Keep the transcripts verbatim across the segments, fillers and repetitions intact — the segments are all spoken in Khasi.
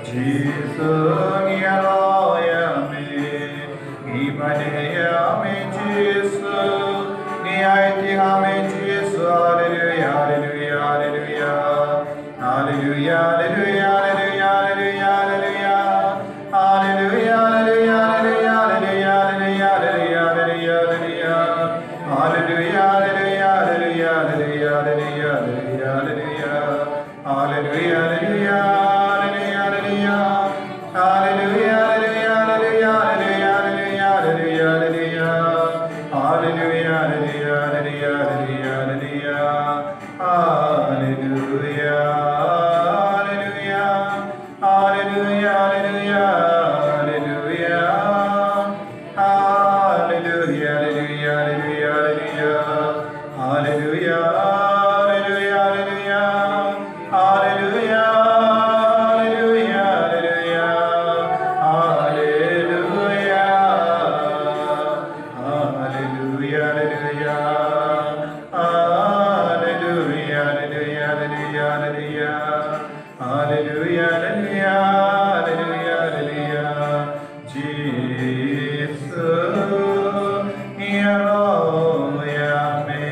Jisu ngi ïaroh ïa me, ngi mane ïa me Jisu, ngi aiti ha me Jisu, haleluya, haleluya, haleluya. Haleluya, haleluya, haleluya, haleluya, haleluya. Haleluya, haleluya, haleluya, haleluya, haleluya, haleluya, haleluya. Haleluya, haleluya, haleluya, haleluya, haleluya, haleluya. Haleluya, haleluya, haleluya, haleluya. Haleluya, haleluya, haleluya, haleluya, haleluya, haleluya. Haleluya, haleluya, haleluya, haleluya, haleluya. Haleluya, haleluya. Haleluya, haleluya, haleluya. Haleluya, haleluya, haleluya, haleluya. Haleluya, haleluya, haleluya. Haleluya, haleluya, haleluya. Haleluya. Haleluya, haleluya. Haleluya, haleluya, haleluya, haleluya. Haleluya, haleluya, haleluya, haleluya. Jisu, ïaroh ïa me.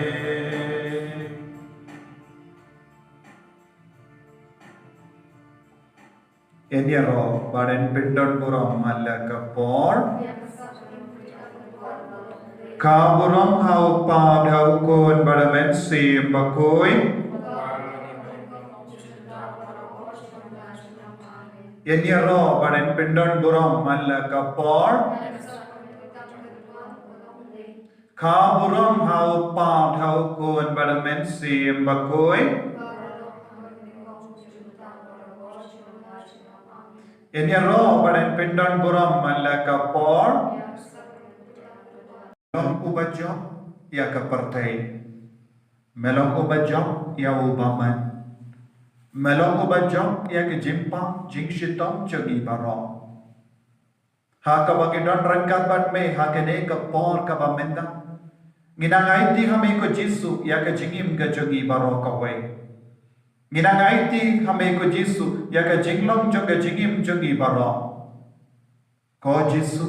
Yn ïaroh bad yn pyndon burom man la ka por. Ka burom ha u Kpa bad ha u Khun bad ha u Mynsiem Bakhuid. Yn ïaroh bad yn pyndon burom man la ka por. Ka burom ha u Kpa bad ha u Khun bad ha u Mynsiem Bakhuid. Yn ïaroh bad yn pyndon burom man la ka por. Me long uba jop ïa ka pyrthei. Me long uba jop ïa u bymman. Me long uba jop ïa ka jingpang jingshitom jong ngi baroh. Ha kaba ngi don ryngkat bad me ha kane ka por kaba mynta, ngi nang aiti ha me ko Jisu ïa ka jingim ka jong ngi baroh kawei. Ngi nang aiti ha me ko Jisu ïa ka jinglong jong ka jingim jong ngi baroh. Ko Jisu,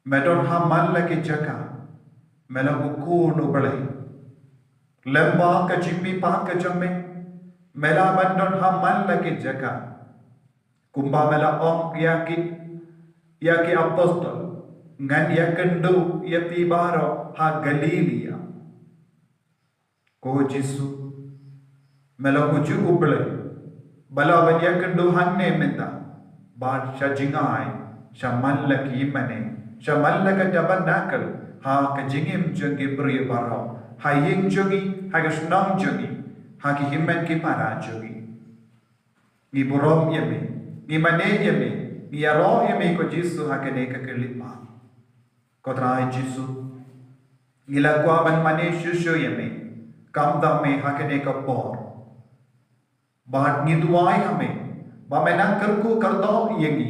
me don ha man la ki jaka, me long u Khun u Blei. Lem bad ka jingmihpat ka jong me, me lah ban don ha man la ki jaka. Kumba me la ong ïa ki, ïa ki apostol, ngan ïakynduh ïa phi baroh ha Galilaia. Ko Jisu, me long ujuh u Blei ba la wan ïakynduh hangne mynta, bad sha jngai, sha man la ki hynmen, sha man la ka tabernacle, ha ka jingim jong ki briew baroh, ha ïing jong ngi, ha ka shnong jong ngi, ha ki hynmen ki para jong ngi. Ngi burom ïa me, ngi mane ïa me, ngi ïaroh ïa me ko Jisu ha kane ka khyllipmat. Ko Trai Jisu, ngi la kwah ban mane shuh shuh ïa me, kam da me ha kane ka por. Bad ngi duwai ha me, ba me nang kyrkhu kyrdoh ïa ngi,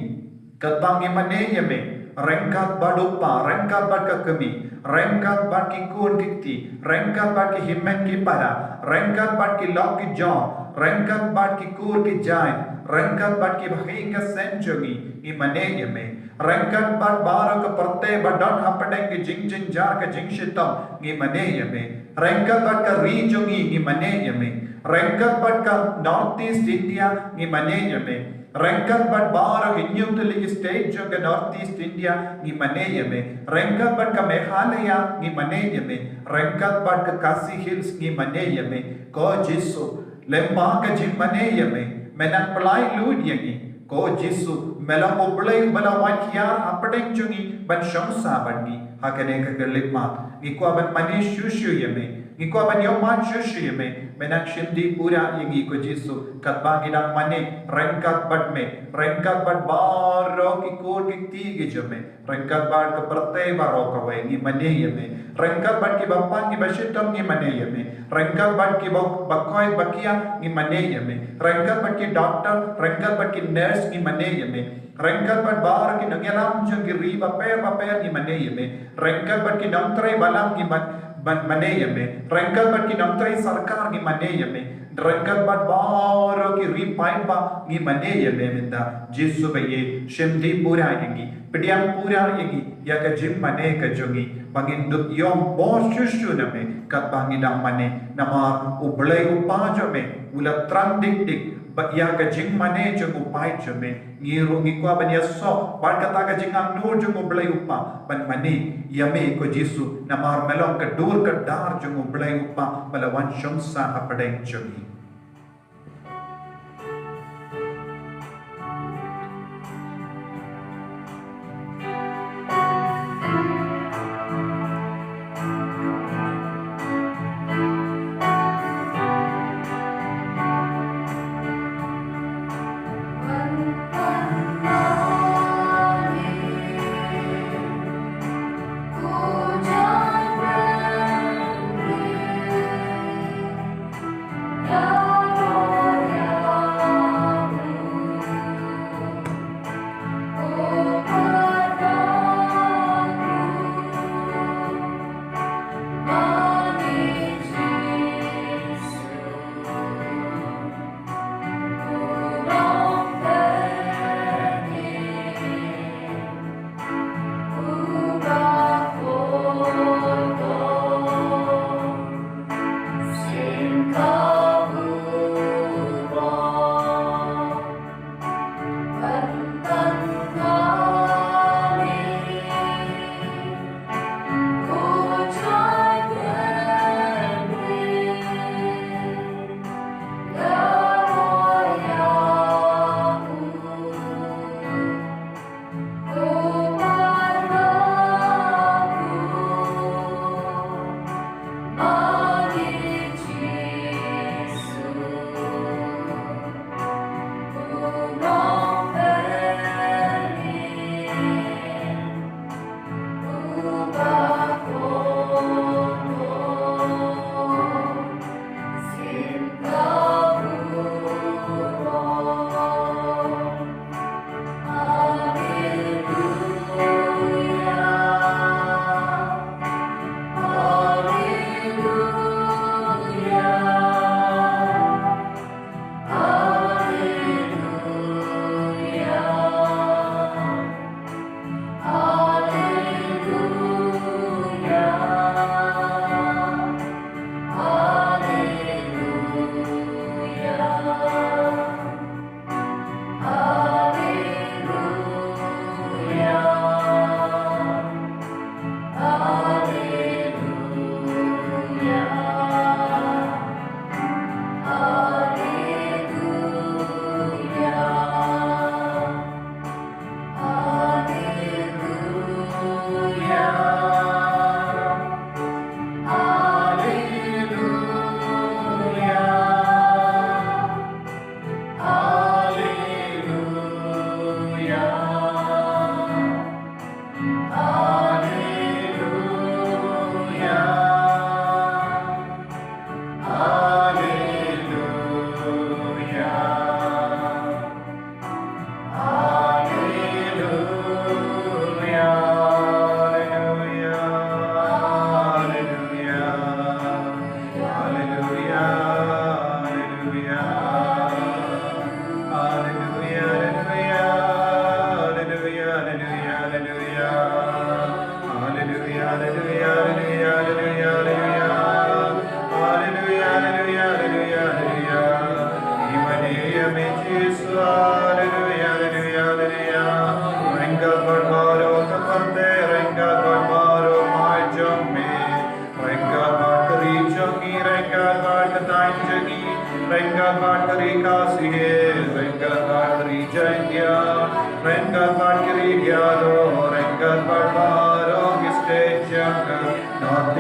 katba ngi mane ïa me, ryngkat bad u kpa, ryngkat bad ka kmie, ryngkat bad ki khun ki kti, ryngkat bad ki hynmen ki para, ryngkat bad ki lok ki jong, ryngkat bad ki kur ki jaiñ, ryngkat bad kiba ha ïing ha sem jong ngi, ngi mane ïa me. Ryngkat bad baroh ka pyrthei ba don hapdeng ka jingjynjar ka jingshitom, ngi mane ïa me. Ryngkat bad ka ri jong ngi, ngi mane ïa me. Ryngkat bad ka North East India, ngi mane ïa me. Ryngkat bad baroh hynñiew tylli ki state jong ka North East India, ngi mane ïa me. Ryngkat bad ka Meghalaya, ngi mane ïa me. Ryngkat bad ka Khasi Hills, ngi mane ïa me. Ko Jisu, lem bad ka jingmane ïa me, me nang pynlait lut ïa ngi. Ko Jisu, me long u Blei uba la wan hiar hapdeng jong ngi ban shong sah bad ngi ha kane ka khyllipmat. Ngi kwah ban mane shuh shuh ïa me, ngi kwah ban ïohmad shuh shuh ïa me. Me nang shim dih pura ïa ngi ko Jisu, katba ngi dang mane ryngkat bad me, ryngkat bad baroh ki kur ki kti ki jong me. Ryngkat bad ka pyrthei baroh kawei ngi mane ïa me. Ryngkat bad kiba pang kiba shitom ngi mane ïa me. Ryngkat bad kiba, ba koit ba kiad ngi mane ïa me. Ryngkat bad ki doktor, ryngkat bad ki nurse ngi mane ïa me. Ryngkat bad baroh ki nongïalam jong ki ri bapher bapher ngi mane ïa me. Ryngkat bad ki nongtrei balang ngi man, man, mane ïa me. Ryngkat bad ki nongtrei sorkar ngi mane ïa me. Ryngkat bad baroh ki ri paidbah ngi mane ïa me mynta. Jisu ba ïeit, shim dih pura ïa ngi. Pdiang pura ïa ngi ïa ka jingmane ka jong ngi, ba ngin dup ïoh bor shuh shuh na me katba ngi dang mane. Namar u Blei u Kpa jong me u la thrang dik dik bad ïa ka jingmane jong u paid jong me. Ngi ruh ngi kwah ban ïasoh bad kata ka jingangnud jong u Blei u Kpa ban mane ïa me ko Jisu, namar me long ka dur ka dar jong u Blei u Kpa ba la wan shong sah hapdeng jong ngi.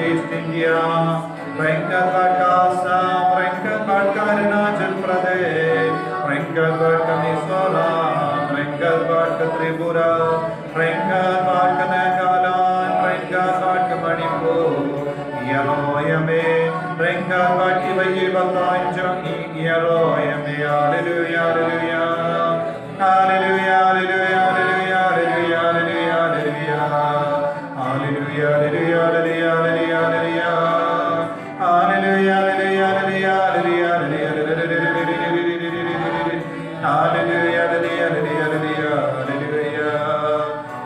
East India, ryngkat bad ka Assam, ryngkat bad ka Arunachal Pradesh, ryngkat bad ka Mizoram, ryngkat bad ka Tripura, ryngkat bad ka Nagaland, ryngkat bad ka Manipur. Ïaroh ïa me, ryngkat bad kiba ïeit ba taiñ jong ngi, ïaroh ïa me. Haleluia, haleluia. Haleluia, haleluia, haleluia, haleluia, haleluia, haleluia. Haleluia, haleluia, haleluia, haleluia, haleluia. Haleluia, haleluia, haleluia, haleluia, haleluia. Haleluia, haleluia, haleluia, haleluia, haleluia.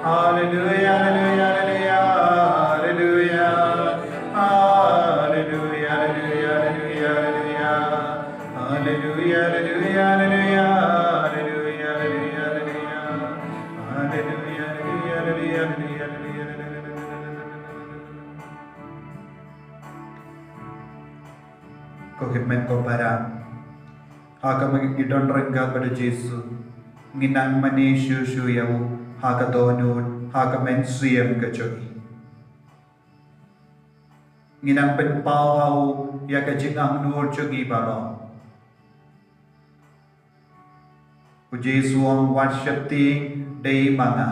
Haleluia, haleluia, haleluia, haleluia. Haleluia, haleluia, haleluia, haleluia. Haleluia, haleluia, haleluia, haleluia, haleluia, haleluia. Haleluia, haleluia, haleluia, haleluia, haleluia, haleluia. Ko hynmen ko para, ha kaba ngi don ryngkat bad u Jisu, ngin nang mane shuh shuh ïa u ha ka dohnud, ha ka mynsiem ka jong ngi. Ngin nang pynpaw ha u ïa ka jingangnud jong ngi baroh. U Jisu u ong, wat sheptieng dei ma nga.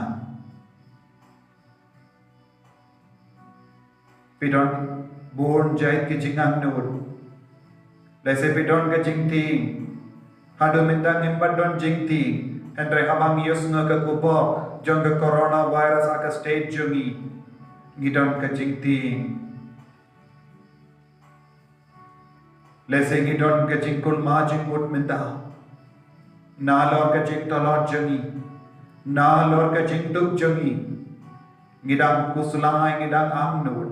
Phi don bun jait ki jingangnud. Lehse phi don ka jingtieng. Haduh mynta ngim pat don jingtieng. Hynrei haba ngi ïohsngew ka khubor jong ka coronavirus ha ka state jong ngi, ngi don ka jingtieng. Lehse ngi don ka jingkulmar jingmut mynta. Nalor ka jingtlot jong ngi, nalor ka jingduk jong ngi, ngi dang khuslai, ngi dang angnud.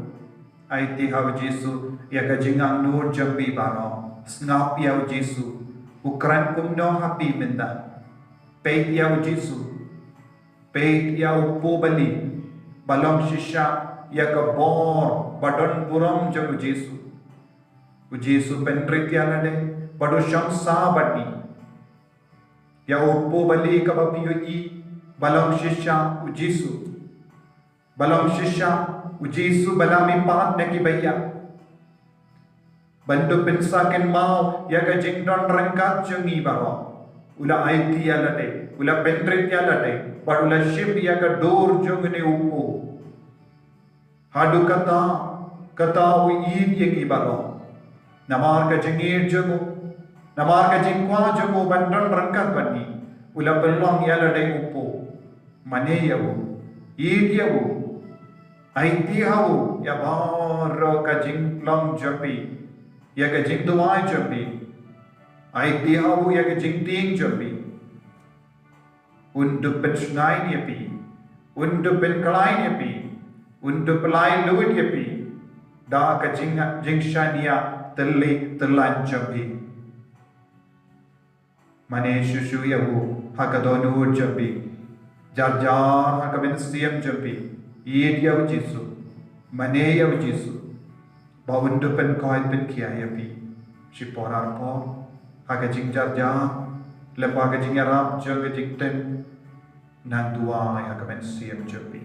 Aiti ha u Jisu ïa ka jingangnud jong phi baroh. Sngap ïa u Jisu, u kren kumno ha phi mynta. Peit ïa u Jisu. Peit ïa u kpu bali ba long shisha ïa ka bor ba don burom jong u Jisu. U Jisu pynrit ïa lade bad u shong sah bad ngi. Ïa u kpu bali kaba phi ïohi ba long shisha u Jisu. Ba long shisha u Jisu ba la mih pat na ki baiah. Ban da pynsakynmaw ïa ka jingdon ryngkat jong ngi baroh. U la aiti ïa lade, u la pynrit ïa lade, bad u la shim ïa ka dur jong une u kpu. Haduh katta, katta u ïeit ïa ngi baroh. Namar ka jingïeit jong u, namar ka jingkwah jong u ban don ryngkat bad ngi, u la pynlong ïa lade u kpu. Mane ïa u, ïeit ïa u, aiti ha u ïa baroh ka jinglong jong phi, ïa ka jingduwai jong phi. Aiti ha u ïa ka jingtieng jong phi. Un da pynshngaiñ ïa phi, un da pynkhlaiñ ïa phi, un da pynlait luid ïa phi da ka jing, jingshaniah tylli tyllan jong phi. Mane shuh shuh ïa u ha ka dohnud jong phi. Jar jar ha ka mynsiem jong phi. Ïeit ïa u Jisu. Mane ïa u Jisu ba un da pynkoit pynkhia ïa phi. Shipor arpor ha ka jingjar jar, lem bad ka jingïarap jong ka jingtim, nang duwai ha ka mynsiem jong phi.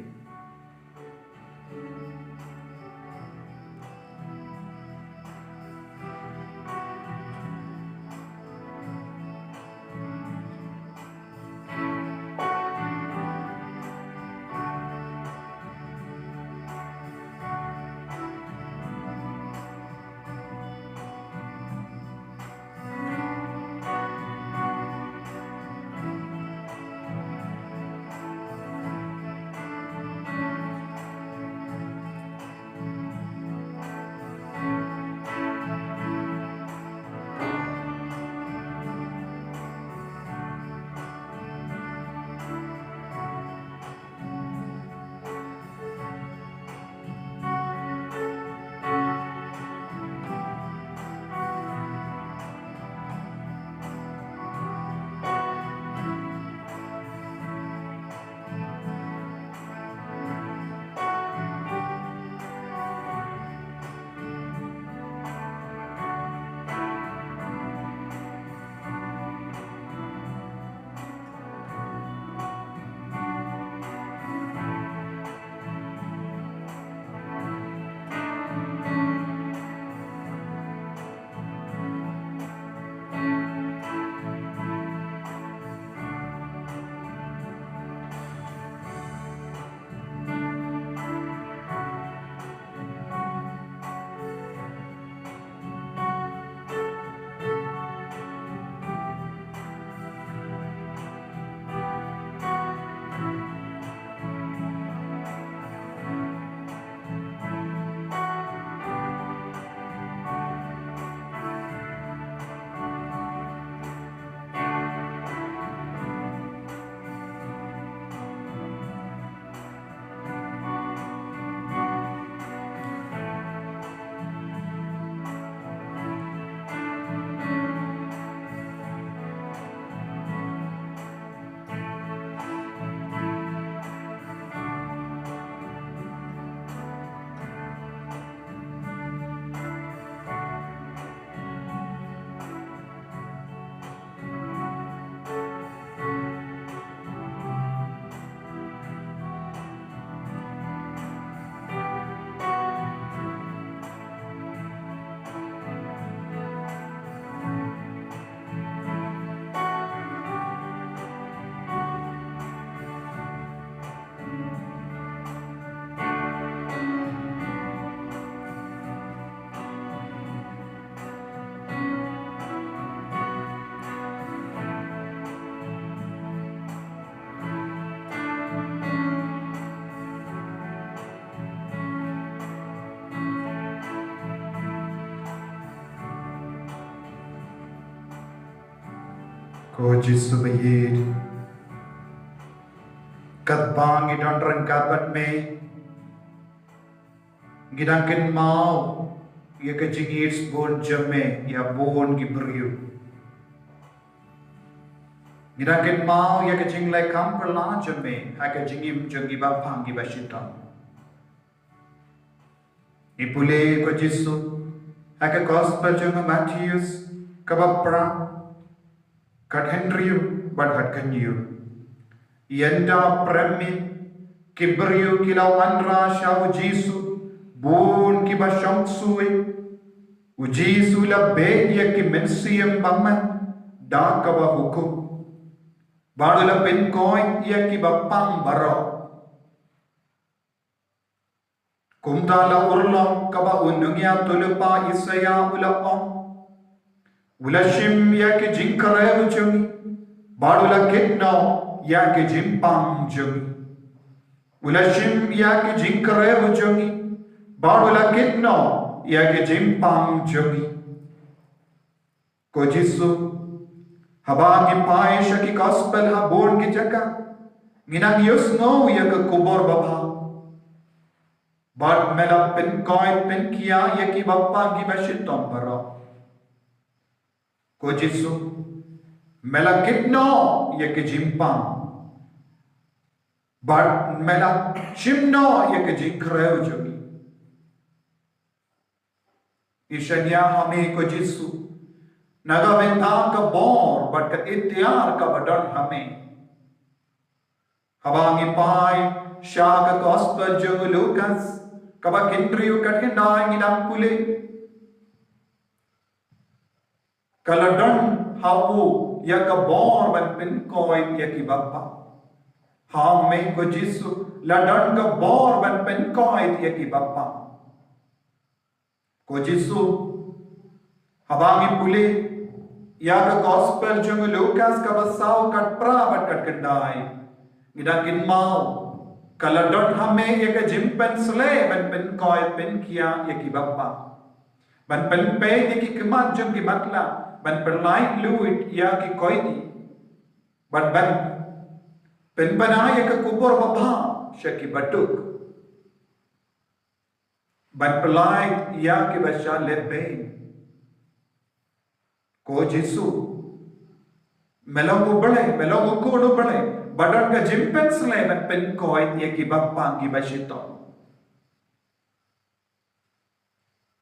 Ko Jisu ba ïeit, katba ngi don ryngkat bad me, ngi dang kynmaw ïa ka jingïeit sbun jong me ïa bun ki briew. Ngi dang kynmaw ïa ka jingleh kam pyrla jong me ha ka jingim jong ngi ba pang ngi ba shitom. Ngi pule ko Jisu ha ka gospel jong u Mathaios kaba phra, khathynriew bad khathynñiew. Ynda prem miet ki briew ki la wanrah sha u Jisu, bun kiba shong shuh. U Jisu u la beh ïa ki mynsiem bymman da kaba hukum, bad u la pynkoit ïa kiba pang baroh. Kumta la urlong kaba u nongïathuhlypa Isaïah u la ong: U la shim ïa ki jingkyrkhu jong ngi, bad u la kit noh ïa ki jingpang jong ngi. U la shim ïa ki jingkyrkhu jong ngi, bad u la kit noh ïa ki jingpang jong ngi. Ko Jisu, haba ngi phai sha ki gospel ha bun ki jaka, ngi nang ïohsngew ïa ka khubor babha. Bad me la pynkoit pynkhia ïa kiba pang kiba shitom baroh. Ko Jisu, me la kit noh ïa ki jingpang, bad me la shim noh ïa ki jingkyrkhu jong ngi. Ngi shaniah ha me ko Jisu na ka bynta ka bor bad ka iktiar kaba don ha me. Haba ngi phai sha ka gospel jong u Lukas kaba khyndai, khatkhyndai, ngi dang pule: Ka la don ha u ïa ka bor ban pynkoit ïa kiba pang. Ha me ko Jisu la don ka bor ban pynkoit ïa kiba pang. Ko Jisu, haba ngi pule ïa ka gospel jong u Lukas kaba saw, khatphra bad khatkhyndai, ngi dang kynmaw ka la don ha me ïa ka jingpynsleh ban pynkoit pynkhia ïa kiba pang, ban pynpeit ïa ki khmat jong ki matlah, ban pynlait luid ïa ki koidi, bad ban pynbna ïa ka khubor babha sha kiba duk, ban pynlait ïa kiba shah lehbeiñ. Ko Jisu, me long U Blei, me long U Khun U Blei ba don ka jingpynsleh ban pynkoit ïa kiba pang kiba shitom.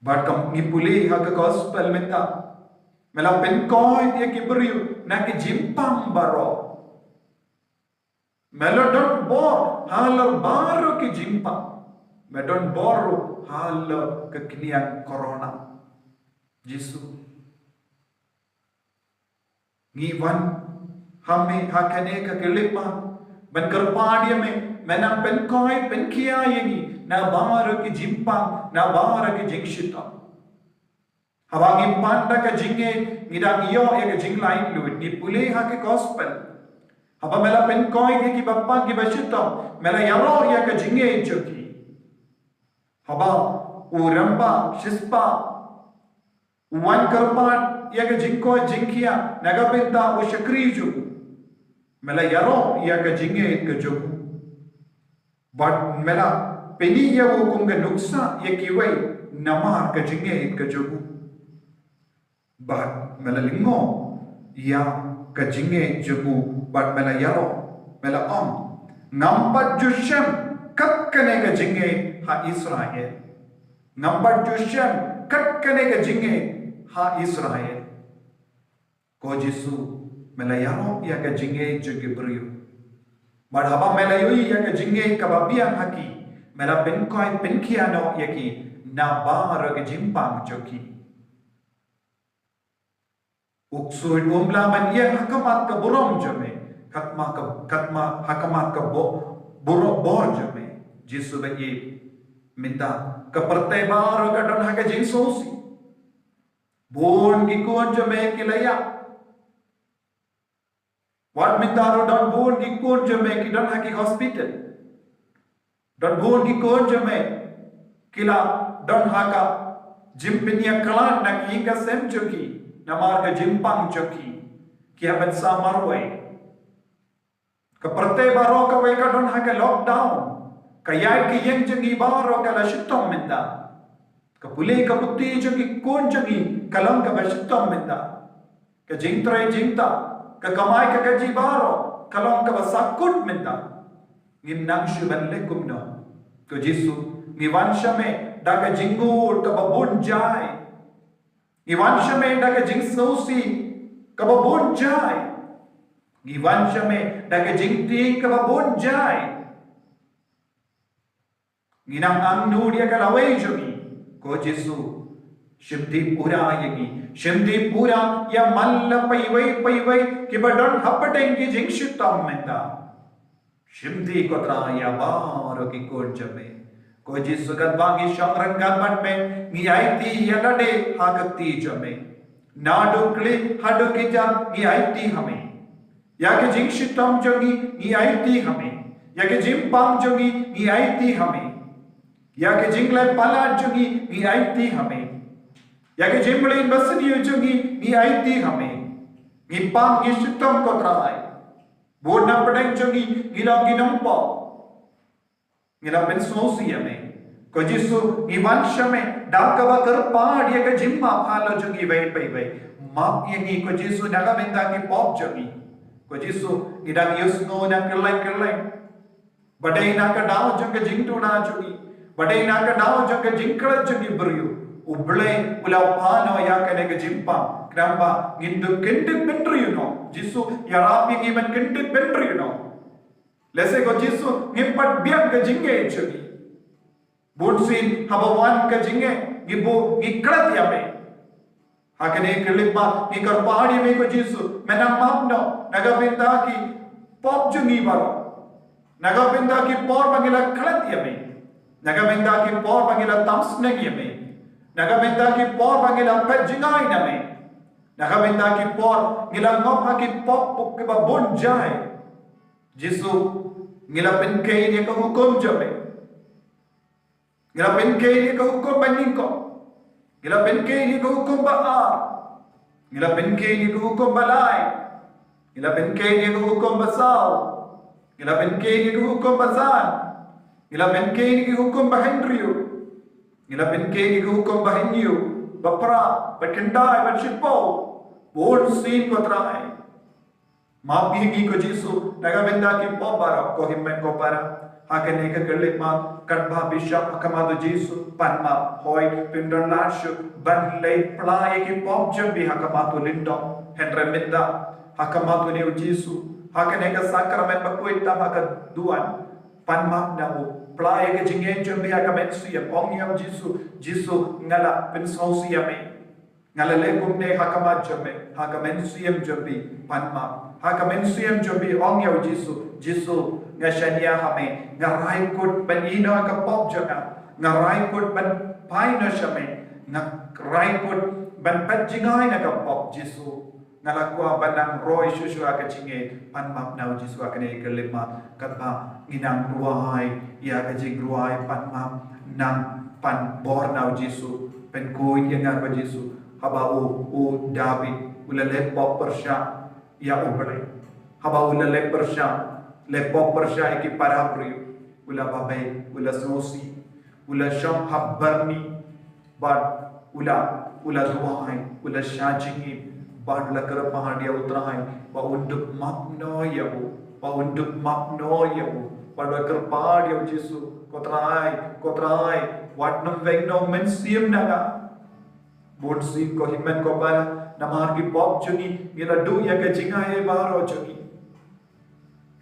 Bad kum ngi pule ha ka gospel mynta, me la pynkoit ïa ki briew na ki jingpang baroh. Me la don bor halor baroh ki jingpang. Me don bor halor ka khñiang corona. Jisu, ngi wan ha me ha kane ka khyllipmat ban kyrpad ïa me, me nang pynkoit pynkhia ïa ngi na baroh ki jingpang, na baroh ki jingshitom. Haba ngi pan da ka jingngeit, ngi dang ïoh ïa ka jinglait luid. Ngi pule ha ka gospel, haba me la pynkoit ïa kiba pang kiba shitom, me la ïaroh ïa ka jingngeit jong ki. Haba u rangbah shispah u wan kyrpad ïa ka jingkoit jingkhia na ka bynta u shakri jong u, me la ïaroh ïa ka jingngeit ka jong u. Bad me la pyni ïa u kum ka nuksa ïa kiwei namar ka jingngeit ka jong u. Bad me la lyngngoh ïa ka jingngeit jong u bad me la ïaroh, me la ong: Ngam pat ju shem kat kane ka jingngeit ha Israel. Ngam pat ju shem kat kane ka jingngeit ha Israel. Ko Jisu, me la ïaroh ïa ka jingngeit jong ki briew. Bad haba me la ïohi ïa ka jingngeit kaba biang ha ki, me la pynkoit pynkhia noh ïa ki na baroh ki jingpang jong ki. U ksuid um lah ban ïeng ha khmat ka burom jong me, katba ka, katba ha khmat ka bo-, bor, bor jong me. Jisu ba ïeit, mynta ka pyrthei baroh ka don ha ka jingsngewsih. Bun ki khun jong me ki la ïap. Wat mynta ruh don bun ki khun jong me ki don ha ki hospital. Don bun ki khun jong me ki la don ha ka jingpynïakhlad na ki ïing ka sem jong ki namar ka jingpang jong ki. ki hap ban sah marwei. Ka pyrthei baroh kawei ka don ha ka lockdown. Ka ïaid ka ïeng jong ngi baroh ka la shitom mynta. Ka pule ka puthi jong ngi, khun jong ngi, ka long kaba shitom mynta. Ka jingtrei jingtah, ka kamai ka kajih baroh, ka long kaba sahkut mynta. Ngim nang shuh ban leh kumno. Ko Jisu, ngi wan sha me da ka jingngeit kaba bun jai. Ngi wan sha me da ka jingsngewsih kaba bun jai. Ngi wan sha me da ka jingtieng kaba bun jai. Ngi nang angnud ïa ka lawei jong ngi, ko Jisu. Shim dih pura ïa ngi, shim dih pura ïa man la paiwei paiwei kiba don hapdeng ki jingshitom mynta. Shim dih, ko Trai, ïa baroh ki khun jong me. Ko Jisu, katba ngi shong ryngkat bad me, ngi aiti ïa lade ha ka kti jong me. Naduh khlieh haduh kjat ngi aiti ha me. Ïa ka jingshitom jong ngi ngi aiti ha me. Ïa ka jingpang jong ngi ngi aiti ha me. Ïa ka jingleh palat jong ngi ngi aiti ha me. Ïa ka jingmlien basniew jong ngi ngi aiti ha me. Ngi pang ngi shitom, ko Trai. Bun na pdeng jong ngi ngi long ki nongpop. Ngi la pynsngewsih ïa me. Ko Jisu, ngi wan sha me da kaba kyrpad ïa ka jingmap halor jong ngi iwei pa iwei. Map ïa ngi, ko Jisu, na ka bynta ki pop jong ngi. Ko Jisu, ngi dang ïohsngew na kylleng kylleng. Ba dei na ka daw jong ka jingduna jong ngi, ba dei na ka daw jong ka jingklet jong ngi briew, U Blei u la pynnoh ïa kane ka jingpang. Khnang ba ngin dup kyndit bynriew noh. Jisu, ïarap ïa ngi ban kyndit bynriew noh. Lehse, ko Jisu, ngim pat biang ka jingngeit jong ngi. Bunsien haba wan ka jingngeit, ngi buh, ngi klet ïa me. Ha kane ka khyllipmat ngi kyrpad ïa me, ko Jisu, men nang map noh na ka bynta ki pop jong ngi baroh. Na ka bynta ki por ba ngi la klet ïa me. Na ka bynta ki por ba ngi la tam sneng ïa me. Na ka bynta ki por ba ngi la peit jngai na me. Na ka bynta ki por ngi la ngop ha ki pop kiba bun jai. Jisu, ngi la pynkheiñ ïa ka hukum jong me. Ngi la pynkheiñ ïa ka hukum ba nyngkong. Ngi la pynkheiñ ïa ka hukum ba ar. Ngi la pynkheiñ ïa ka hukum ba lai. Ngi la pynkheiñ ïa ka hukum ba saw. Ngi la pynkheiñ ïa ka hukum ba san. Ngi la pynkheiñ ïa ka hukum ba hynriew. Ngi la pynkheiñ ïa ka hukum ba hynñiew, ba phra, ba khyndai, ba shiphew. Bunsien, ko Trai. Map ïa ngi, ko Jisu, na ka bynta ki pop baroh, ko hynmen ko para. Ha kane ka khyllipmat, katba bishop ha khmat u Jisu, pan map, hooid, phim don lad shuh ban leit pla ïa ki pop jong phi ha khmat u lyngdoh. Hynrei mynta, ha khmat une u Jisu, ha kane ka sakramen bakhuid tam ha ka duwan, pan map na u, pla ïa ka jingngeit jong phi ha ka mynsiem, ong ïa u Jisu, Jisu, nga la pynsngewsih ïa me. Nga la leh kumne ha khmat jong me, ha ka mynsiem jong phi, pan map. Ha ka mynsiem jong phi, ong ïa u Jisu, Jisu, nga shaniah ha me, nga rai kut ban ïehnoh ïa ka pop jong nga, nga rai kut ban phai noh sha me, nga rai kut ban peit jngai na ka pop, Jisu. Nga la kwah ban nang roi shuh shuh ha ka jingngeit, pan map na u Jisu ha kane ka khyllipmat, katba ngi nang rwai ïa ka jingrwai pan map, nang pan bor na u Jisu. Pynkhuid ïa nga, ko Jisu, haba u, u Dabid u la leh pop pyrshah ïa U Blei. Haba u la leh pyrshah, leh pop pyrshah ïa ki para briew, u la babe, u la sngewsih, u la shong ha byrni, bad u la, u la duwai, u la shah jingim, bad u la kyrpad ïa u Trai ba un dup map noh ïa u, ba un dup map noh ïa u, bad u la kyrpad ïa u Jisu, ko Trai, ko Trai, wat nym weng noh u mynsiem na nga. Bunsien, ko hynmen ko para, namar ki pop jong ngi, ngi la duh ïa ka jingaiei baroh jong ngi.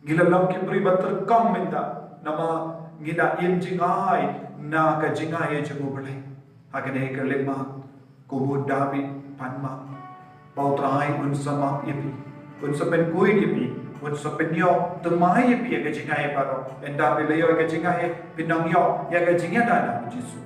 Ngi la long ki briew ba tyrkhong mynta, namar ngi la im jngai na ka jingaiei jong U Blei. Ha kane ka khyllipmat, kum u Dabid, pan map, ba u Trai un sa map ïa phi, un sa pynkhuid ïa phi, un sa pynïoh thymmai ïa phi ïa ka jingaiei baroh. Ynda phi la ïoh ïa ka jingaiei, phin nang ïoh ïa ka jingïada na u Jisu.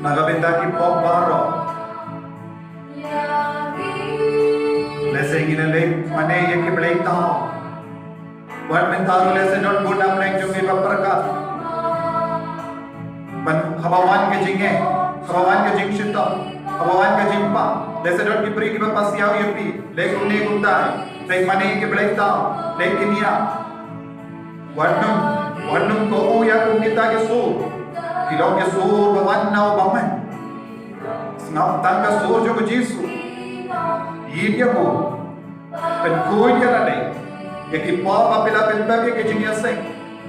Ka bynta ki pop baroh. Lehse ngin ïa leh mane ïa ki blei thaw. Wat mynta ruh lehse don bun na pdeng jong phi ba pyrkhat. Ban haba wan ka jingeh, haba wan ka jingshitom, haba wan ka jingpang, lehse don ki briew kiba pasiaw ïa phi. Leh kumne kumtai, leh mane ki blei thaw, leh ki niam. Wat nym, wat nym kohnguh ïa kum kita ki sur. Ki long ki sur ba wan na u bymman. Sngap tang ka sur jong u Jisu. Ïeit ïa u. Pynkhuid ïa lade. Ïa ki por ba phi la pynbeit ïa ka jingïaseng,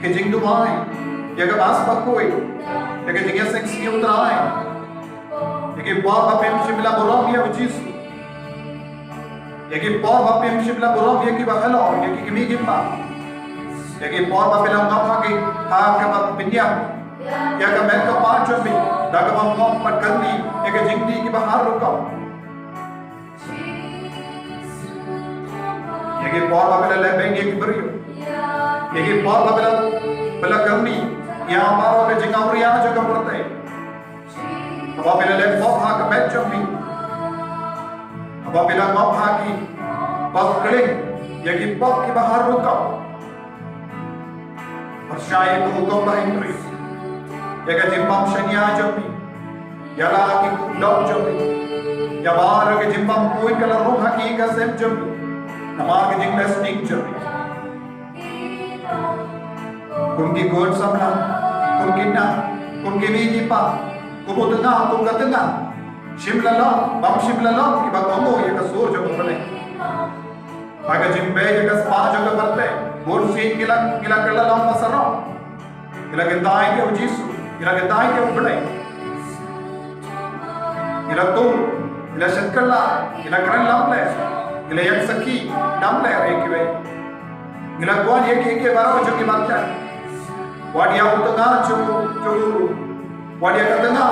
ka jingduwai, ïa ka bas bakhuid, ïa ka jingïaseng sngi U Trai. Ïa ki por ba phim shym la burom ïa u Jisu. Ïa ki por ba phim shym la burom ïa ki bahalor, ïa ki kmie ki kpa. Ïa ki por ba phi la ngop ha ki, ha kaba pynïap ïa ka met ka phad jong phi, da kaba ngop bad kyrni ïa ka jingdih kiba har rukom. Ïa ki por ba phi la leh beiñ ïa ki briew. Ïa ki por ba phi la, phi la kyrni ïa baroh ka jingawria jong ka pyrthei. Haba phi la leh pop ha ka met jong phi. Haba phi la ngop ha ki pop kling, ïa ki pop kiba har rukom. Pyrshah ïa ka hukum ba hynriew. Ïa ka jingbym shaniah jong phi. Ïa la ki kudok jong phi. Ïa baroh ka jingbymkhuid ka la rung ha ki ïing ka sem jong phi. Namar ka jingleh sting jong phi. Kum ki khun samla, kum ki khynnah, kum ki kmie ki kpa, kum u tnga, kum ka tnga. Shim la long, bym shim la long, kiba kohnguh ïa ka sur jong U Blei. Ha ka jingpeit ïa ka spah jong ka pyrthei, bun sien ngi la, ngi la kylla long ba sarong. Ngi la kyntait ïa u Jisu, ngi la kyntait ïa U Blei. Ngi la tur, ngi la shad kylla, ngi la kren lamler, ngi la ïeng sakhi lamler ïa kiwei. Ngi la kwah ïa ki, ïa ki baroh jong ki marjan. Wat ïa u tnga jong, jong u, wat ïa ka tnga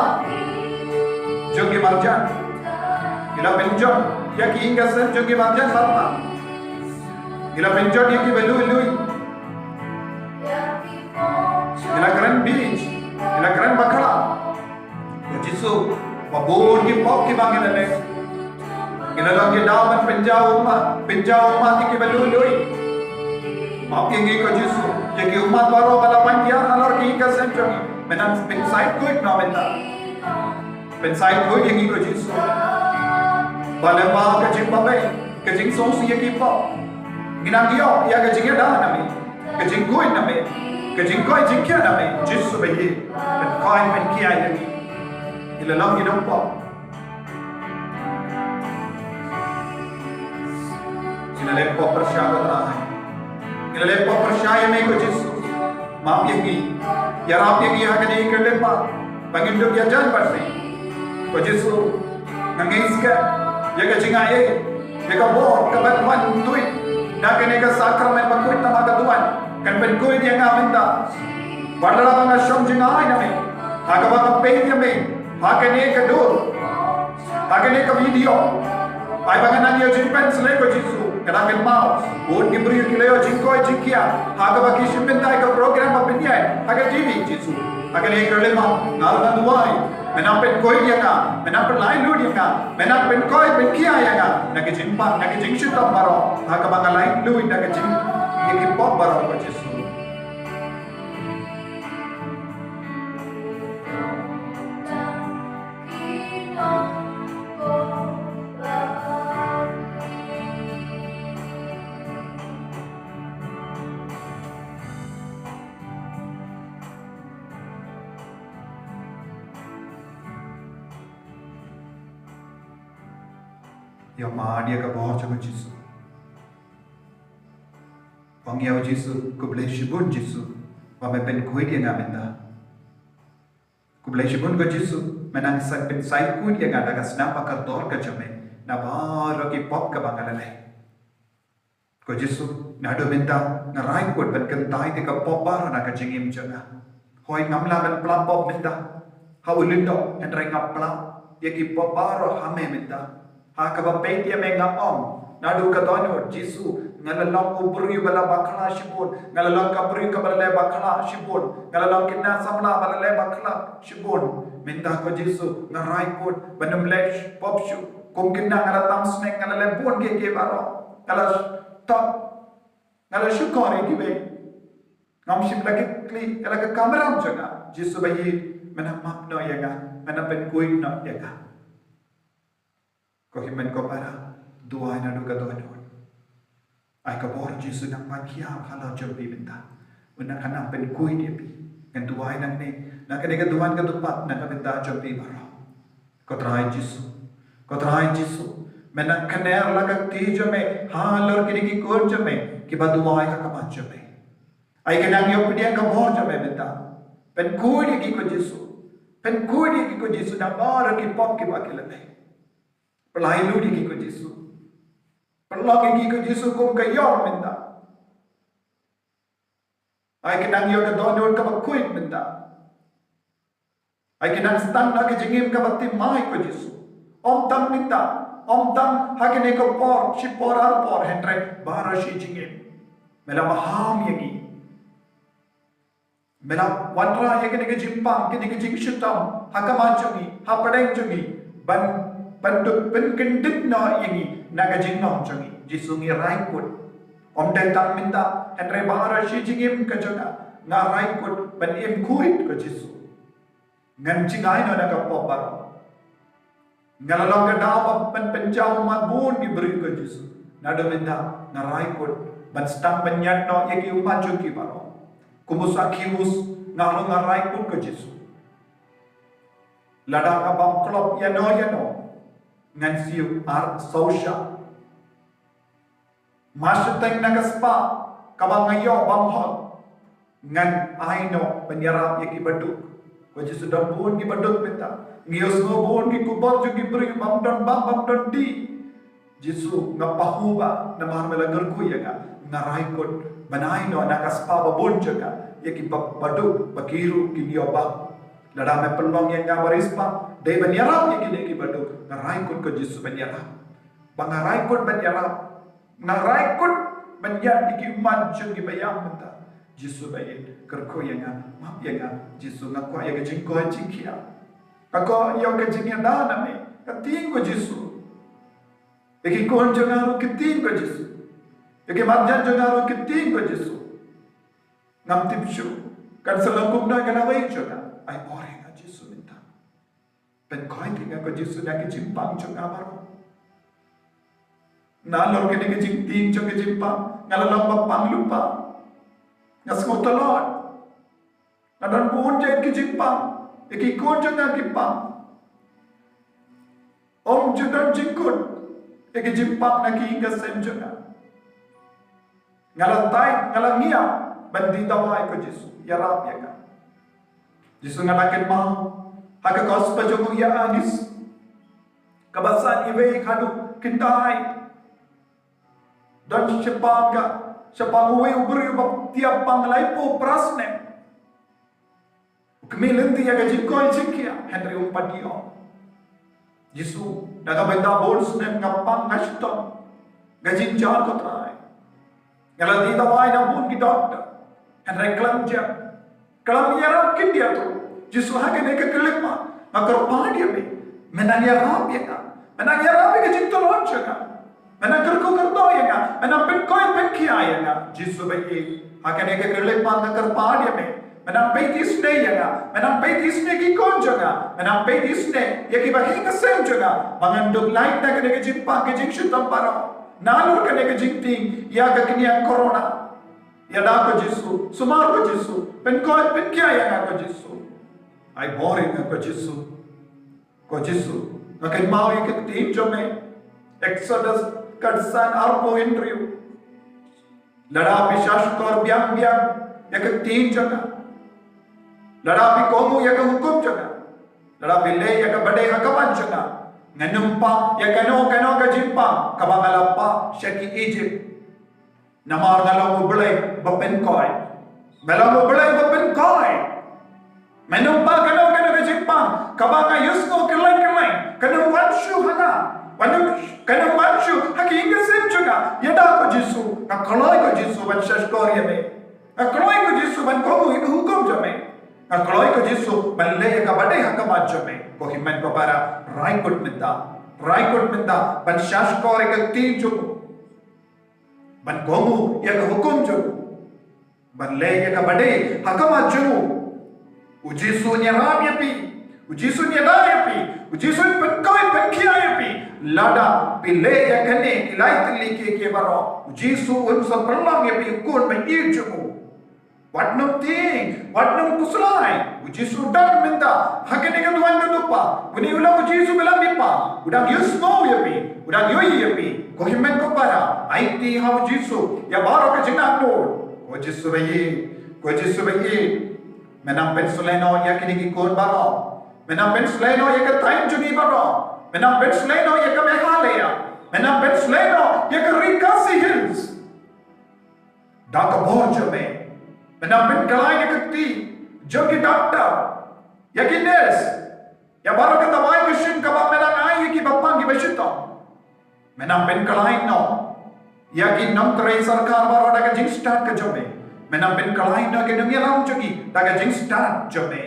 jong ki marjan. Ngi la pynjot ïa ki ïing ka sem jong ki marjan baroh. Ngi la pynjot ïa kiba lui lui. Ngi la kren beit, ngi la kren bakla. Ko Jisu, ba bun ki pop kiba ngi la leh. Ngi la long ki daw ban pynjaw ummat, pynjaw ummat ïa kiba lui lui. Map ïa ngi ko Jisu, ïa ki ummat baroh ba la pynjah halor ki ïing ka sem jong ngi. Men nang pynsaid khuid noh mynta. Pynsaid khuid ïa ngi ko Jisu. Ba lyngba ka jingbabeit, ka jingsngewsih ïa ki pop, ngin nang ïoh ïa ka jingïada na me, ka jingkhuid na me, ka jingkoit jingkhiah na me, Jisu ba ïeit. Pynkhuid pynkhiah ïa ngi. Ngi la long ki nongpop. Ngi la leh pop pyrshah ko Trai. Ngi la leh pop pyrshah ïa me ko Jisu. Map ïa ngi. Ïarap ïa ngi ha kane ka lyngba ba ngin dup ïajan bad me. Ko Jisu, nga ngeit skhem ïa ka jingaiei, ïa ka bor kaba wan tuid na kane ka sakramen bakhuid tang ha ka duwan kan pynkhuid ïa nga mynta. Wat la ba nga shong jngai na me, ha kaba nga peit ïa me ha kane ka dur, ha kane ka video. Ai ba nga nang ïoh jingpynsleh ko Jisu. Ka dang kynmaw bun ki briew ki la ïoh jingkoit jingkhiah ha kaba ki shim bynta ïa ka program ba pynïaid ha ka T V Jisu. Ha kane ka lyngba nga la duwai, men nang pynkhuid ïa nga, men nang pynlaitluid ïa nga, men nang pynkoit pynkhiah ïa nga na ka jingpang, na ka jingshitom baroh, ha kaba nga laitluid na ka jing, ïa ki pop baroh ko Jisu. Ïa mad ïa ka bor jong u Jisu. Ong ïa u Jisu, khublei shibun Jisu, ba me pynkhuid ïa nga mynta. Khublei shibun ko Jisu, me nang sa pynsaid khuid ïa nga da ka snam ba kordor ka jong me na baroh ki pop kaba nga la leh. Ko Jisu, naduh mynta nga rai kut ban kyntait ïa ka pop baroh na ka jingim jong nga. Hooid ngam lah ban pla pop mynta ha u lyngdoh, hynrei nga pla ïa ki pop baroh ha me mynta. Ha kaba peit ïa me nga ong, Naduh ka dohnud, Jisu, nga la long u briew ba la bakla shibun, nga la long ka briew kaba la leh bakla shibun, nga la long khynnah samla ba la leh bakla shibun. Mynta ko Jisu, nga rai kut ban ym leh pop shuh. Kum khynnah nga la tang sneng, nga la leh bun kiei kiei baroh. Nga la sh-, top, nga la shukor ïa kiwei. Ngam shym la kit kli ïa la ka kamram jong nga. Jisu ba ïeit, men ym map noh ïa nga, men ym pynkhuid noh ïa nga. Ko hynmen ko para, duwai naduh ka dohnud. Ai ka bor Jisu nang pan khia halor jong phi mynta. Mynta kan nang pynkhuid ïa phi. Ngan duwai nangne, na kane ka duwai ka dupad na ka bynta jong phi baroh. Ko Trai Jisu, ko Trai Jisu, men nang kner la ka kti jong me halor kine ki khun jong me kiba duwai ha khmat jong me. Ai ka nang ïoh pdiang ka bor jong me mynta. Pynkhuid ïa ki ko Jisu. Pynkhuid ïa ki ko Jisu na baroh ki pop kiba ki la leh. Pynlait lut ïa ki ko Jisu. Pynlong ïa ki ko Jisu kum ka ïor mynta. Ai ka nang ïoh ka dohnud kaba khuid mynta. Ai ka nang sdang na ka jingim kaba thymmai ko Jisu. Ym tang mynta, ym tang ha kine ki por, shi por ar por, hynrei baroh shi jingim. Me la maham ïa ngi. Me la wanrah ïa kine ki jingpang, kine ki jingshitom ha khmat jong ngi, ha pdeng jong ngi, ban, ban dup, ban kyndit noh ïa ngi na ka jinglong jong ngi. Jisu ngi rai kut. Ym dei tang mynta, hynrei baroh shi jingim ka jong nga, nga rai kut ban im khuid ko Jisu. Ngan jngai noh na ka pop baroh. Nga la long ka daw ban pynjaw ummat bun ki briew ko Jisu. Naduh mynta nga rai kut ban sdang ban ñiad noh ïa ki ummat jong ki baroh. Kum u Sakius nga long nga rai kut ko Jisu. Lada nga bam klop ïano ïano ngan siew ar saw shah. Mar shiteng na ka spah kaba nga ïoh bam hok, ngan ai noh ban ïarap ïa ki baduk. Ko Jisu, don bun ki baduk mynta. Ngi ïohsngew bun ki khubor jong ki briew bym don bam, bym don dih. Jisu, nga pahuba namar me la kyrkhu ïa nga. Nga rai kut ban ai noh na ka spah ba bun jong nga ïa ki ba-, baduk ba ki ruh kin ïoh bam. Lada me pynlong ïa nga ba riewspah dei ban ïarap ïa kine ki baduk, nga rai kut ko Jisu ban ïarap. Ba nga rai kut ban ïarap. Nga rai kut ban ïarap ïa ki ummat jong kiba ïam mynta. Jisu ba ïeit, kyrkhu ïa nga, map ïa nga. Jisu, nga kwah ïa ka jingkoit jingkhiah. Nga kwah ïa ka jingïada na me. Ka ktien ko Jisu. Ïa ki khun jong nga ruh ka ktien ko Jisu. Ïa ki marjan jong nga ruh ka ktien ko Jisu. Ngam tip shuh kan sa long kumno ïa ka lawei jong nga. Ai bor ïa nga Jisu mynta. Pynkoit ïa nga ko Jisu na ki jingpang jong nga baroh. Nalor kine ki jingtieng jong ki jingpang, nga la long ba pang lypa. Nga sngewtlot. Nga don bun jait ki jingpang, ïa ki khun jong nga ki pang. Ym ju don jingkut ïa ki jingpang na ki ïing ki sem jong nga. Nga la tied, nga la ngiah ban die dawai ko Jisu, ïarap ïa nga. Jisu, nga la kynmaw ha ka gospel jong u Ïoannis, kaba san, wei haduh khyndai. Don shaphang ka, shaphang uwei u briew ba thiah pang laiphew phra snem. U kmie lynti ïa ka jingkoit jingkhiah, hynrei um pat ïoh. Jisu, da kaba bun snem nga pang, nga shitom, nga jynjar ko Trai. Nga la die dawai na bun ki doktor, hynrei khlem jia. Khlem ïarap khyndiat ruh. Jisu, ha kane ka khyllipmat nga kyrpad ïa me. Me nang ïarap ïa nga. Me nang ïarap ïa ka jingtlot jong nga. Me nang kyrkhu kyrdoh ïa nga. Me nang pynkoit pynkhiah ïa nga. Jisu ba ïeit, ha kane ka khyllipmat nga kyrpad ïa me. Me nang peit isynei ïa nga. Me nang peit isynei ki khun jong nga. Me nang peit isynei ïa kiba ha ïing ha sem jong nga, ba ngan duh lait na kane ka jingpang ka jingshitom baroh. Nalor kane ka jingtieng ïa ka khñiang corona. Ïada ko Jisu, sumar ko Jisu, pynkoit pynkhiah ïa nga ko Jisu. Ai bor ïa nga ko Jisu. Ko Jisu, nga kynmaw ïa ka ktien jong me. Exodus khatsan arphew hynriew. Lada phi shahshkor biang biang ïa ka ktien jong nga, lada phi kohnguh ïa ka hukum jong nga, lada phi leh ïa kaba dei ha ka ban jong nga, ngan ym pah ïa kano kano ka jingpang kaba nga la pah sha ki Ijipt. Namar nga long U Blei ba pynkoit. Nga long U Blei ba pynkoit. Men ym pah kano kano ka jingpang kaba nga ïohsngew kylleng kylleng. Kan ym wan shuh ha nga. Kan ym, kan ym wan shuh ha ki ïing ki sem jong Ïada ko Jisu, nga kloi ko Jisu ban shahshkor ïa me. Nga kloi ko Jisu ban kohnguh ïa ka hukum jong me. Nga kloi ko Jisu ban leh ïa kaba dei ha khmat jong me. Ko hynmen ko para, rai kut mynta. Rai kut mynta ban shahshkor ïa ka ktien jong u. Ban kohnguh ïa ka hukum jong u. Ban leh ïa kaba dei ha khmat jong u. U Jisu un ïarap ïa phi. U Jisu un ïada ïa phi. U Jisu un pynkhiah, pynkhiah ïa phi. Lada phi leh ïa kane ki lai tylli ki, ki baroh, u Jisu un sa pynlong ïa phi u khun ba ïeit jong u. Wat nym tieng, wat nym khuslai. U Jisu u don mynta ha kane ka duwan ka dupa. Une u long u Jisu ba la mihpat. U dang ïohsngew ïa phi. U dang ïohi ïa phi. Ko hynmen ko para, aiti ha u Jisu ïa baroh ka jingangnud. Ko Jisu ba ïeit, ko Jisu ba ïeit. Men nang pynshlei noh ïa kine ki khun baroh. Men nang pynshlei noh ïa ka thaiñ jong ngi baroh. Men nang pynshlei noh ïa ka Meghalaya. Men nang pynshlei noh ïa ka Ri Khasi Hills. Da ka bor jong me. Men nang pynkylla ïa ka kti jong ki doktor, ïa ki nurse, ïa baroh ka dawai ka shin kaba men nang ai ïa kiba pang kiba shitom. Men nang pynkylla noh ïa ki nongtrei sorkar baroh da ka jingstad ka jong me. Men nang pynkylla noh ïa ki nongïalam jong ngi da ka jingstad jong me.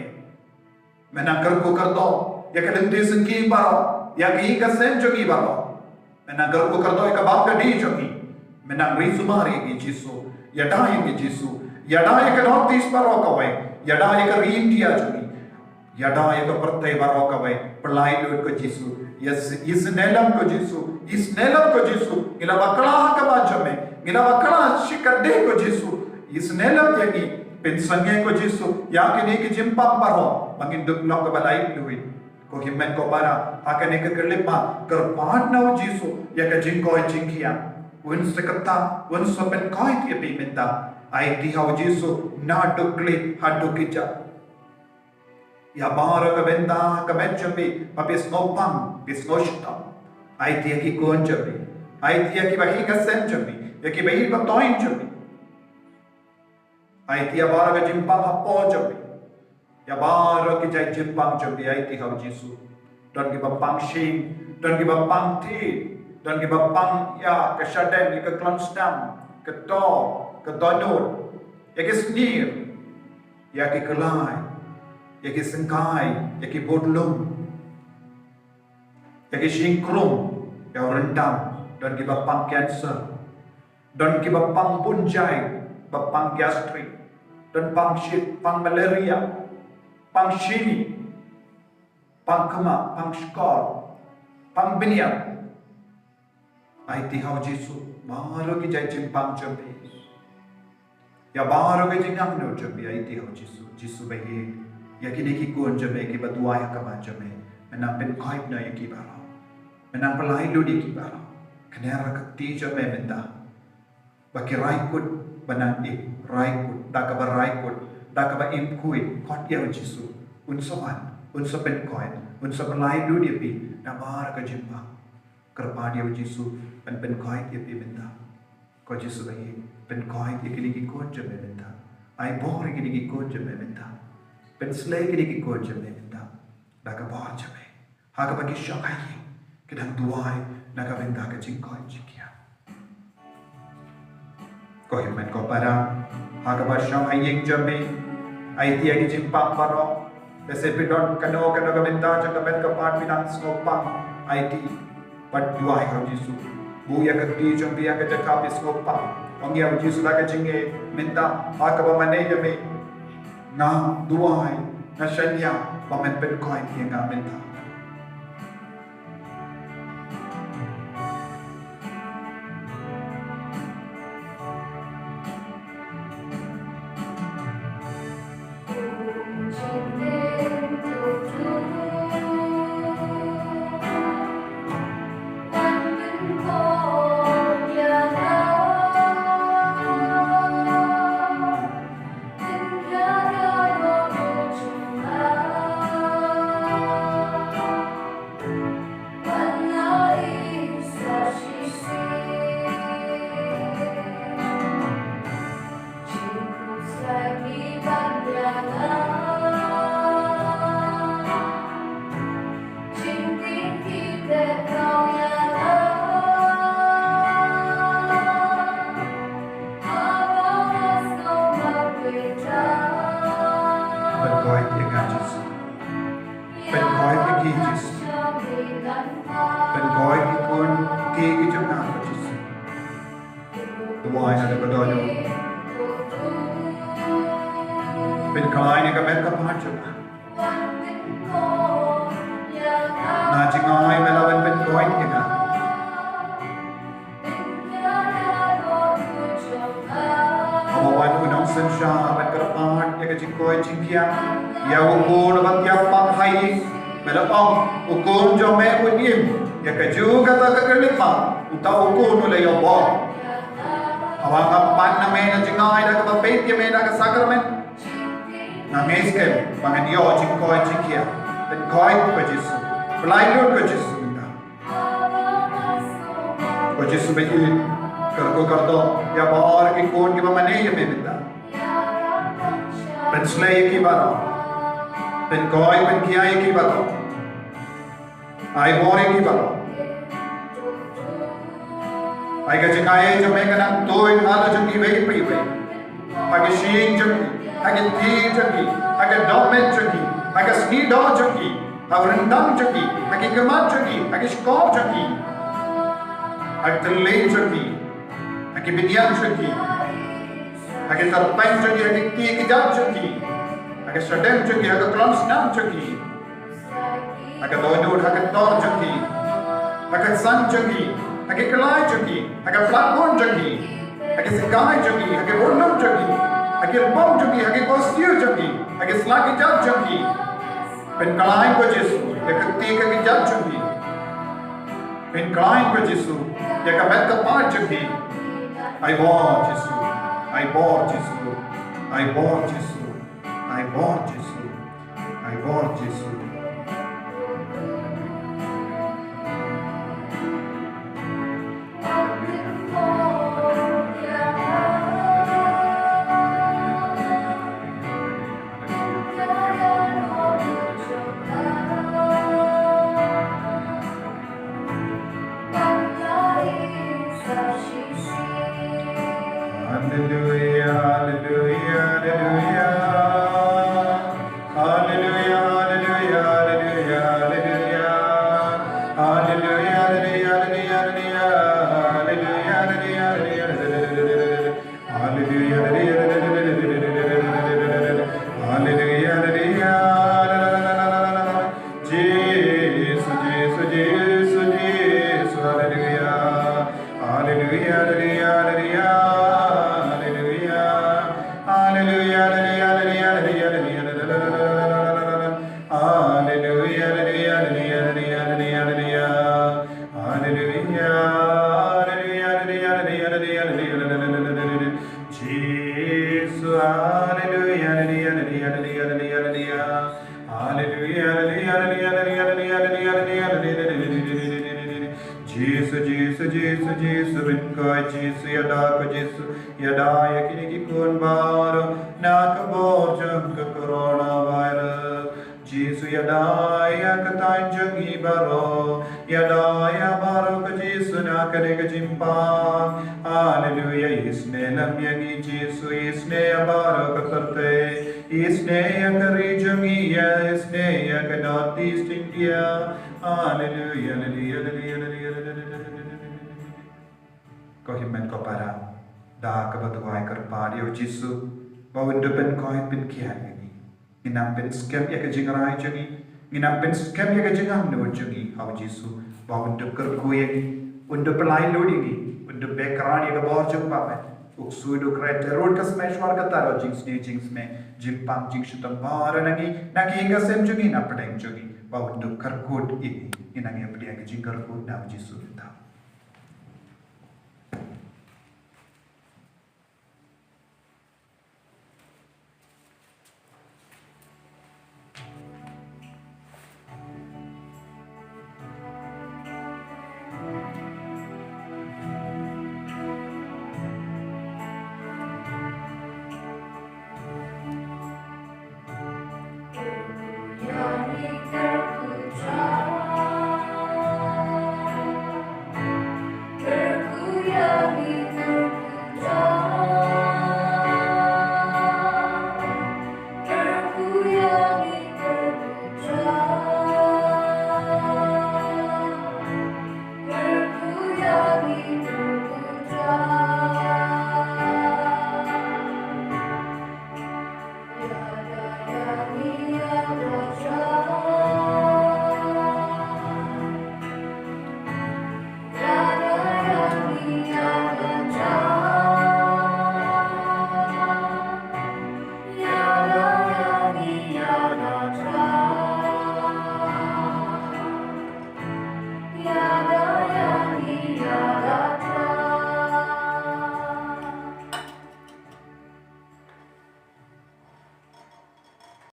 Men nang kyrkhu kyrdoh ïa ka lynti syngkien baroh, ïa ka ïing ka sem jong ngi baroh. Men nang kyrkhu kyrdoh ïa ka bam ka die jong ngi. Men nang ri sumar ïa ngi Jisu. Ïada ïa ngi Jisu. Ïada ïa ka North East baroh kawei. Ïada ïa ka ri India jong ngi. Ïada ïa ka pyrthei baroh kawei. Pyllait lut ko Jisu. Ïa s-, ïa sngewlem ko Jisu. Ïa sngewlem ko Jisu. Ngi la bakla ha khmat jong me. Ngi la bakla shikatdei ko Jisu. Ïa sngewlem ïa ngi. Pynsangeh ko Jisu ïa kine ki jingpang baroh ba ngin dup long kaba laitluid. Ko hynmen ko para, ha kane ka khyllipmat, kyrpad na u Jisu ïa ka jingkoit jingkhiah. Un sa kyrpad, un sa pynkoit ïa phi mynta. Aiti ha u Jisu naduh khlieh haduh kjat. Ïa baroh ka bynta ka met jong phi, ba phi sngewpang, phi sngewshitom. Aiti ïa ki khun jong phi. Aiti ïa kiba ïeit ka sem jong phi, ïa kiba ïeit ka thaiñ jong phi. Aiti ïa baroh ka jingpang hapoh jong phi. Ïa baroh ki jait jingpang jong phi aiti ha u Jisu. Don kiba pang shyieng, don kiba pang thied, don kiba pang ïa ka shadem, ïa ka khlem sdang, ka tor, ka dohnud, ïa ki snier, ïa ki khlai, ïa ki syngkai, ïa ki budlum. Ïa ki shyieng krum, ïa u ryndang, don kiba pang cancer, don kiba pang bun jait, ba pang gastric, don pang shit, pang malaria, pang shini, pang khmat, pang shkor, pang bniat. Aiti ha u Jisu baroh ki jait jingpang jong phi. Ïa baroh ka jingangnud jong phi aiti ha u Jisu, Jisu ba ïeit. Ïa kine ki khun jong me kiba duwai ha khmat jong me. Men nang pynkoit noh ïa ki baroh. Men nang pyllait lut ïa ki baroh. Kane ruh ka kti jong me mynta. Ba ki rai kut, ba nang ïeit, rai kut, da kaba rai kut, da kaba im khuid, kot ïa u Jisu. Un sa wan, un sa pynkoit, un sa pyllait lut ïa phi, na baroh ka jingpang. Kyrpad ïa u Jisu, ban pynkoit ïa phi mynta. Ko Jisu ba ïeit, pynkoit ïa kine ki khun jong me mynta. Ai bor ïa kine ki khun jong me mynta. Pynshlei ïa kine ki khun jong me mynta. Da ka bor jong me. Ha kaba ki shong ha ïing, ki dang duwai, na ka bynta ka jingkoit jingkhiah. Ko hynmen ko para, ha kaba shong ha ïing jong me, aiti ïa ki jingpang baroh, lehse phi don kano kano ka bynta jong ka met ka phad phi dang sngewpang, aiti. Bad duwai ha u Jisu. Buh ïa ka kti jong phi ha ka jaka phi sngewpang. Ong ïa u Jisu da ka jingngeit mynta ha kaba mane ïa me. Nga duwai, nga shaniah ba men pynkoit ïa nga mynta. Khun ki ki jong nga, ko Jisu. Duwai na ka dohnud. Pynkhlaiñ ïa ka met ka phad jong nga. Na jngai me la wan pynkoit ïa nga. Haba wan u nongsynshar ban kyrpad ïa ka jingkoit jingkhiah ïa u khun uba thiah pang ha ïing, me la ong, u khun jong me un im. Ïa kajuh kata ka khyllipmat, uta u khun u la ïoh bor. Haba nga pan na me na jngai da kaba peit ïa me da ka sakramen, nga ngeit skhem ba ngan ïoh jingkoit jingkhiah. Pynkoit ko Jisu. Pyllait lut ko Jisu mynta. Ko Jisu ba ïeit, kyrkhu kyrdoh ïa baroh ki khun kiba mane ïa me mynta. Pynsleh ïa ki baroh. Pynkoit pynkhiah ïa ki baroh. Ai bor ïa ki baroh. Ai ka jingaiei jong me kan nang tuid ha la jong kiwei pa kiwei. Ha ki shyieng jong ki, ha ki kti jong ki, ha ka dohmed jong ki, ha ka sngi doh jong ki, ha u ryndang jong ki, ha ki khmat jong ki, ha ki shkor jong ki, ha ki thylliej jong ki, ha ki bniat jong ki, ha ki kyrpang jong ki, ha ki kti ki jait jong ki, ha ki shadem jong ki, ha ka klong snam jong ki. Ha ka dohnud, ha ka ktor jong ki, ha ka ksan jong ki, ha ki khlai jong ki, ha ka plat bun jong ki, ha ki sikai jong ki, ha ki bun lum jong ki, ha ki lbong jong ki, ha ki korsiew jong ki, ha ki sla ki jait jong ki. Pynkhlaiñ ko Jisu ïa ka kti ka ki jait jong ki. Pynkhlaiñ ko Jisu ïa ka met ka phad jong ki. Ai bor Jisu, ai bor Jisu, ai bor Jisu. Ai bor Jisu, ai bor Jisu. Hallelujah, hallelujah, hallelujah. Hallelujah, hallelujah, hallelujah, hallelujah. Hallelujah, hallelujah, hallelujah, hallelujah. Hallelujah, hallelujah, hallelujah, hallelujah. Hallelujah, hallelujah, hallelujah. Jisu, Jisu, Jisu, Jisu, hallelujah. Hallelujah, hallelujah, hallelujah, hallelujah. Hallelujah, hallelujah, hallelujah, hallelujah, hallelujah. Hallelujah, hallelujah, hallelujah, hallelujah, hallelujah. Hallelujah, hallelujah, hallelujah, hallelujah, hallelujah, hallelujah. Jisu, hallelujah, hallelujah, hallelujah, hallelujah, hallelujah. Hallelujah, hallelujah, hallelujah, hallelujah. Jisu, Jisu, Jisu, Jisu, pynkoit Jisu, ïada ko Jisu, ïada ïa kine ki khun baroh na ka bor jong ka coronavirus. Jisu, ïada ïa ka thaiñ jong ngi baroh, ïada ïa baroh ko Jisu na kane ka jingpang. Haleluya, isynei lem ïa ngi Jisu, isynei ïa baroh ka pyrthei, isynei ïa ka ri jong ngi, ïa isynei ïa ka North East India. Haleluya, haleluya, haleluya, haleluya. Ko hynmen ko para, da kaba duwai kyrpad ïa u Jisu ba un da pynkoit pynkhiah ïa ngi. Ngin nang pynskhem ïa ka jingrai jong ngi, ngin nang pynskhem ïa ka jingangnud jong ngi ha u Jisu ba un da kyrkhu ïa ngi, un da pynlait lut ïa ngi, un da beh krat ïa ka bor jong u Bamet. U ksuid u kret, te ruh ka smai shwa kata ruh, jingsniew jingsmai, jingpang jingshitom baroh na ngi, na ki ïing ka sem jong ngi, na pdeng jong ngi, ba un da kyrkhu ïa ngi. Ngin nang ïa pdiang ka jingkyrkhu na u Jisu mynta.